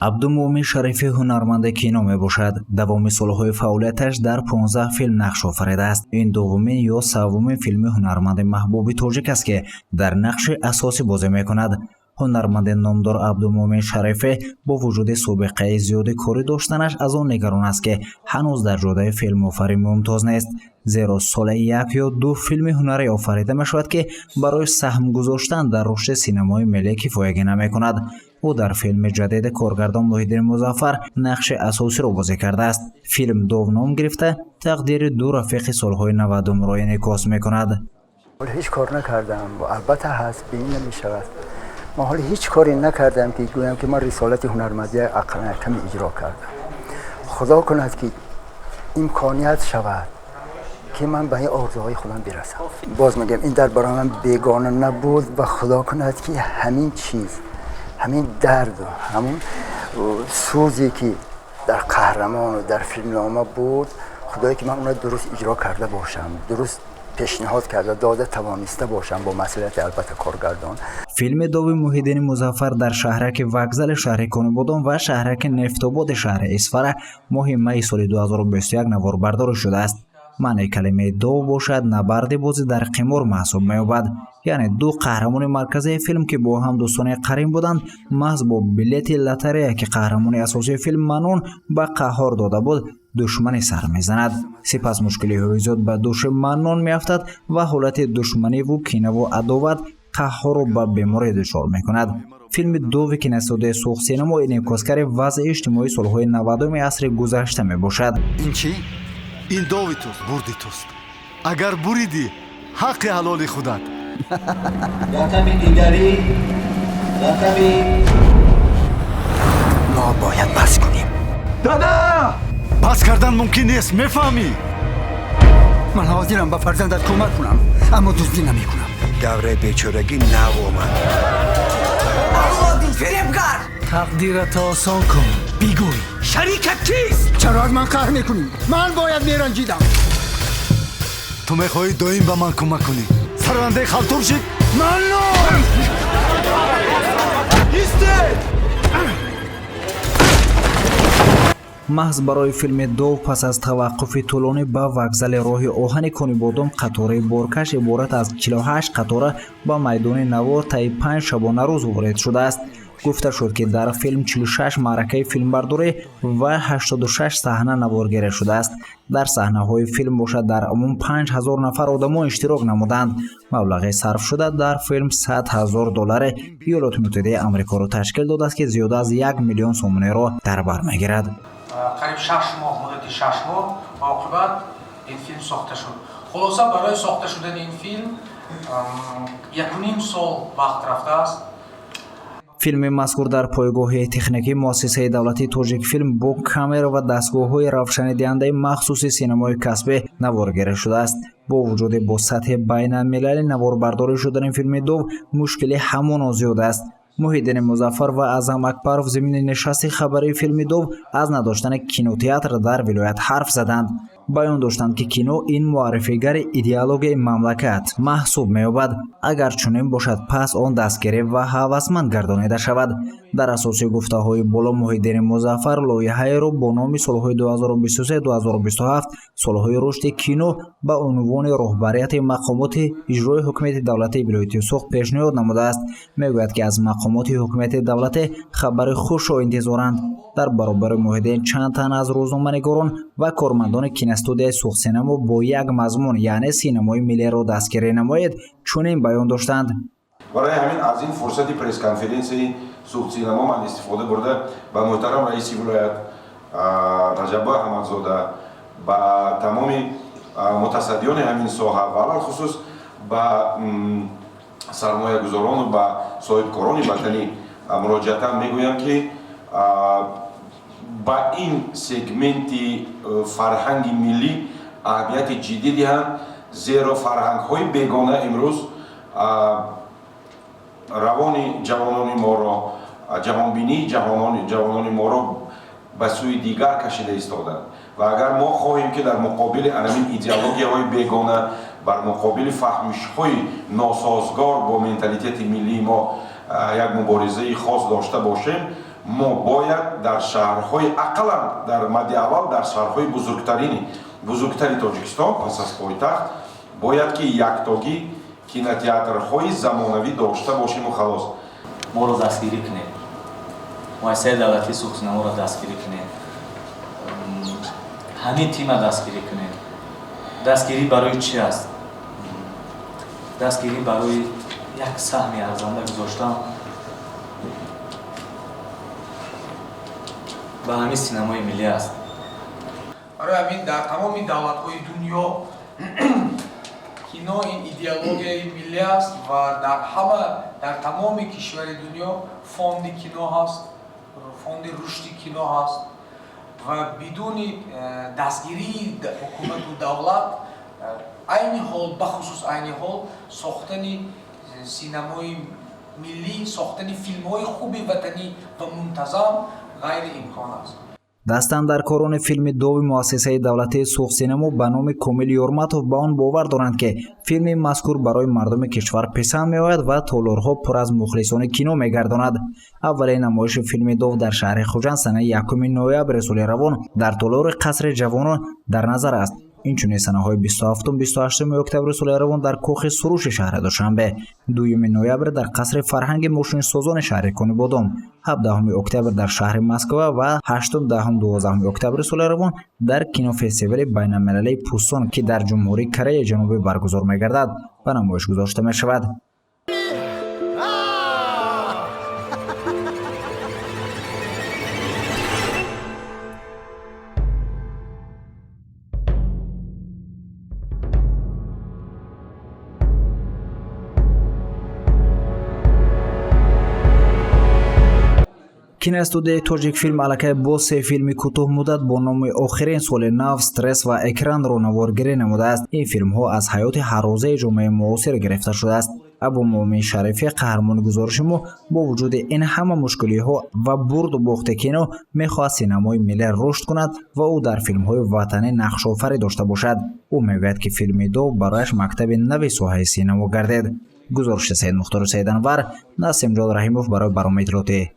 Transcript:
Абдумӯъмин Шарифӣ ҳунарманди кино мебошад. Давоми солҳои фаъолияташ дар 15 филм нақш офаридааст. Ин дуввумин ё севумин филми ҳунарманди маҳбуби тоҷик аст, ки дар нақши асосӣ бозӣ мекунад. Ҳунарманди номдор Абдумӯъмин Шарифӣ бо вуҷуди собиқаи зиёди корӣ доштанаш аз он нигарон аст, ки ҳанӯз дар ҷодаи филмофарӣ мумтоз нест, зеро соле як ё ду филми ҳунарӣ офарида мешавад, ки барои саҳм гузоштан дар рушди синамои миллӣ кифоягӣ намекунад. Ӯ дар филми ҷадиди коргардон Муҳиддин Музаффар нақши асосиро бозӣ кардааст. Филм «Дов» ном гирифта, тақдири ду рафиқи солҳои 90-умро инъикос мекунад. Ҳеҷ кор накардам, албатта ҳаст, бе ин намешавад. Ман ҳоло ҳеҷ коре накардам, ки гӯям, ки ман рисолати ҳунармандӣ ақаллан каме иҷро кардам. Худо кунад, ки имконият шавад, ки ман ба ин орзуҳои худам бирасам. Боз мегӯям, ин дар барои ман бегона набуд ва худо кунад, ки ҳамин чиз, ҳамин дарду ҳамун сӯзе, ки дар қаҳрамону дар филмнома буд, худое ки ман онро дуруст иҷро карда бошам, дуруст пешниҳод карда дода тавониста бошам, бо масъулияти албатта коргардон. Филми «Дови» Муҳиддини Музаффар дар шаҳраки Вокзали шаҳри Конибодом ва шаҳраки Нефтободи шаҳри Исфара моҳи майи соли 2021 наворбардорӣ шудааст. Маънии калимаи дов бошад, набарди бозӣ дар қимор маҳсуб меёбад. Яъне ду қаҳрамони марказии филм, ки бо ҳам дӯстони қарин буданд, маҳз бо билети лотарея, ки қаҳрамони асосии филм Маннон ба Қаҳҳор дода буд, душманӣ сар мезанад. Сипас мушкилиҳои зиёд ба дӯши Маннон меафтад ва ҳолати душманиву кинаву адоват Қаҳҳорро ба беморӣ дучор мекунад. Филми «Дови» киностудияи «Суғдсинамо» инъикоскари вазъи иҷтимоии солҳои 90-уми асри гузашта мебошад. Ин чӣ? Ин дови туст, бурди туст. Агар буридӣ, ҳаққи ҳалоли худат. Рақами дигарӣ, рақами Мо бояд бас кунем. Дада, бас кардан мумкин нест, мефаҳмӣ? Ман ҳозирам ба фарзандат кӯмак кунам, аммо дуздӣ намекунам. Давраи бечорагӣ нав омад. Фиребгар! Тақдирата осон кун, бигӯй, шарикат кист? Чаро аз ман қаҳр мекунӣ? Ман бояд меранҷидам. Ту мехоҳӣ доим ба ман кӯмак кунӣ, сарвандаи халтур шид. Маннон! Истед! Маҳз барои филми «Дов» пас аз таваққуфи тӯлонӣ ба вокзали роҳи оҳани Конибодом қатораи боркаш иборат аз 48 қатора ба майдони навор таи 5 шабонарӯз ворид шудааст. Гуфта шуд, ки дар филм 46 маъракаи филмбардорӣ ва 86 саҳна наворгирӣ шудааст. Дар саҳнаҳои филм бошад, дар умум 5000 нафар одамон иштирок намуданд. Маблағи сарфшуда дар филм 100 ҳазор доллари Иёлоти Муттаҳидаи Амрикоро ташкил додааст, ки зиёда аз 1 миллион сомониро дар бар мегирад. Қариб 6 моҳ, муддати 6 моҳ ва оқибат ин филм сохта шуд. Хулоса, барои сохта шудани ин филм 1,5 сол вақт рафтааст. Филми мазкур дар пойгоҳи техникии муассисаи давлатии «Тоҷикфилм» бо камера ва дастгоҳҳои равшанидиҳандаи махсуси синамои касбӣ наворгирӣ шудааст. Бо вуҷуди бо сатҳи байналмилалӣ наворбардорӣ шудани филми «Дов», мушкилӣ ҳамоно зиёд аст. Муҳиддини Музаффар ва Аъзам Акбаров зимни нишасти хабарии филми «Дов» аз надоштани кинотеатр дар вилоят ҳарф заданд. Баён доштанд, ки кино ин муаррифигари идеологияи мамлакат маҳсуб меёбад. Агар чунин бошад, пас он дастгирӣ ва ҳавасманд гардонида шавад. Дар асоси гуфтаҳои боло, Муҳиддини Музаффар лоиҳаеро бо номи «Солҳои 2023-2027 солҳои рушди кино» ба унвони роҳбарияти мақомоти иҷрои ҳукумати давлатии вилояти Суғд пешниҳод намудааст. Мегӯяд, ки аз мақомоти ҳукумати давлатӣ хабари хушро интизоранд. Дар баробари Муҳиддин чанд тан аз рӯзноманигорон ва кормандони киностудияи «Суғдсинамо» бо як мазмун, яъне синамои миллиро дастгирӣ намоед, чунин баён доштанд. Барои ҳамин аз ин фурсати пресс-конференсияи «Суғдсинамо» ман истифода бурда, ба муҳтарам раиси вилоят Раҷаббой Аҳмадзода, ба тамоми мутасаддиёни ҳамин соҳа ва алалхусус ба сармоягузорону ба соҳибкорони ватанӣ муроҷиатан мегӯям, ки ба ин сегменти фарҳанги миллӣ аҳамияти ҷиддӣ диҳанд, зеро фарҳангҳои бегона имрӯз равони ҷавонони моро, ҷаҳонбинии ҷавонони моро ба сӯи дигар кашида истоданд. Ва агар мо хоҳем, ки дар муқобили анамин идеологияҳои бегона, бар муқобили фаҳмишҳои носозгор бо менталитети миллии мо як муборизаи хос дошта бошем, Мо бояд дар шаҳрҳои, ақаллан дар мадди аввал дар шаҳрҳои бузургтари Тоҷикистон пас аз пойтахт бояд ки яктогӣ кинотеатрҳои замонавӣ дошта бошему халос. Моро дастгирӣ кунед, муассисаи давлатии Суғдсинаморо дастгирӣ кунед, ҳамин тима дастгирӣ кунед. Дастгирӣ барои чӣ аст? Дастгирӣ барои як саҳми арзанда гузоштан ба ҳамин синамои миллӣ аст. Барои ҳамин дар тамоми давлатҳои дунё кино ин идеологияи миллӣ аст ва дар ҳама, дар тамоми кишвари дунё фонди кино ҳаст, фонди рушди кино ҳаст ва бидуни дастгирии ҳукумату давлат айни ҳол, бахусус айни ҳол, сохтани синамои миллӣ, сохтани филмҳои хуби ватанӣ ва мунтазам ғайриимкон аст. Дастандаркорони филми Дови муассисаи давлатии Суғдсинамо ба номи Комил Ёрматов ба он бовар доранд, ки филми мазкур барои мардуми кишвар писанд меояд ва толорҳо пур аз мухлисони кино мегардонад. Аввалин намоиши филми Дов дар шаҳри Хуҷанд санаи 1 ноябри соли равон дар толори Қасри ҷавонон дар назар аст. Инчунин санаҳои 27, 28 октябри соли равон дар Кохи Суруши шаҳри Душанбе, 2 ноябр дар Қасри фарҳанги мошинсозони шаҳри Конибодом, 17 октябр дар шаҳри Москва ва 8, 10, 12 октябри соли равон дар кинофестивали байналмилалии Пусон, ки дар Ҷумҳурии Кореяи Ҷанубӣ баргузор мегардад, ба намоиш гузошта мешавад. Киностудияи Тоҷикфилм аллакай бо се филми кӯтоҳмуддат бо номи Охирин соли нав, Стресс ва Экранро наворгирӣ намудааст. Ин филмҳо аз ҳаёти ҳаррӯзаи ҷомеаи муосир гирифта шудааст. Абумӯмин Шарифӣ, қаҳрамони гузориши мо, бо вуҷуди ин ҳама мушкилиҳо ва бурду бохти кино мехоҳад синамои миллӣ рушд кунад ва ӯ дар филмҳои ватанӣ нақшофарӣ дошта бошад. Ӯ мегӯяд, ки филми Дов барояш мактаби нави соҳаи синамо гардид. Гузориши Саидмухтору Саиданвар, Насимҷон Раҳимов барои барномаи иттилоотӣ.